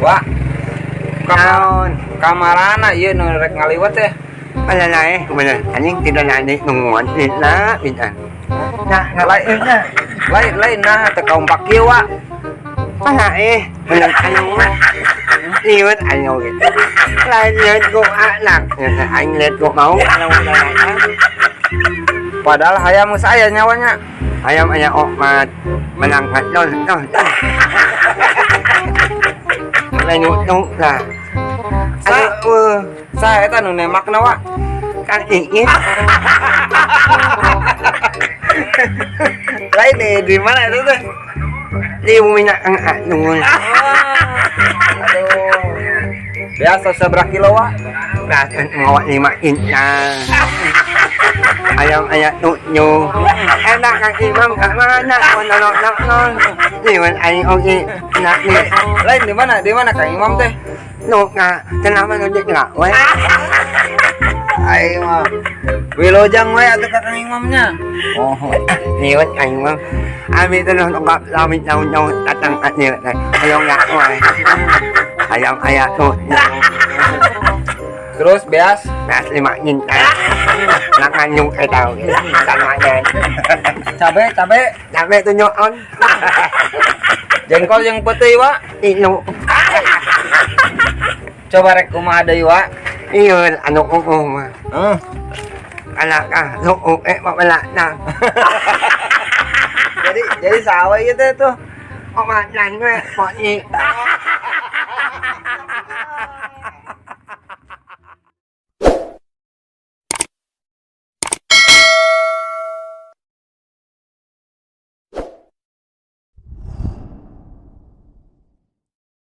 Wah. Naon? Kamarana ieu nu rek ngaliwet teh? Malalay, kumana, anjing tidak nani nunguan, bina, bina. Nah, Lain lain lain nah teu kaumpak kieu, Wa. Mana eh, bener anu mah. Liwat anu gitu. Lain liwat ko anak, aing liwat ko mau, anu lalay. Padahal hayam geus aya nyawanya. Ayam aya omat, menangkat non, non. Lain nung lah. Sa Aduh, sa eta nu nembakna, Wa? Kang Iin. Lain nih di mana itu teh? Di bumi nak kang anu. Aduh. Biasa seberapa kilo, Wa? Bahkan mau 5 inca. Ayam ayam tujuh. Enak kang Imam kat mana? No no no no. Liwat aing oge nak ni. Lain di mana? Di mana Kang Imam teh? No ka, kenapa no dik lah? Weh. Aing mah wilujeng we atuh ka Kang Imamnya. Oh, liwat aing mah. Ami tu noh tongkap lamit naun naun datang kat ni. Ayam nak weh. Ayam ayam tujuh. Terus beas Beas 5 inca. Nak nganyuk eh tahu. Sama cabe cabe Cabe tunjuk on. Jengkol yang putih, Wa. Ilo. Coba rek kumaha deui, Wa? Iya, anu ko mah. Heeh. Anak ka, loo eh wala na. Jadi sawa ieu teh tuh. Omatan we, poni.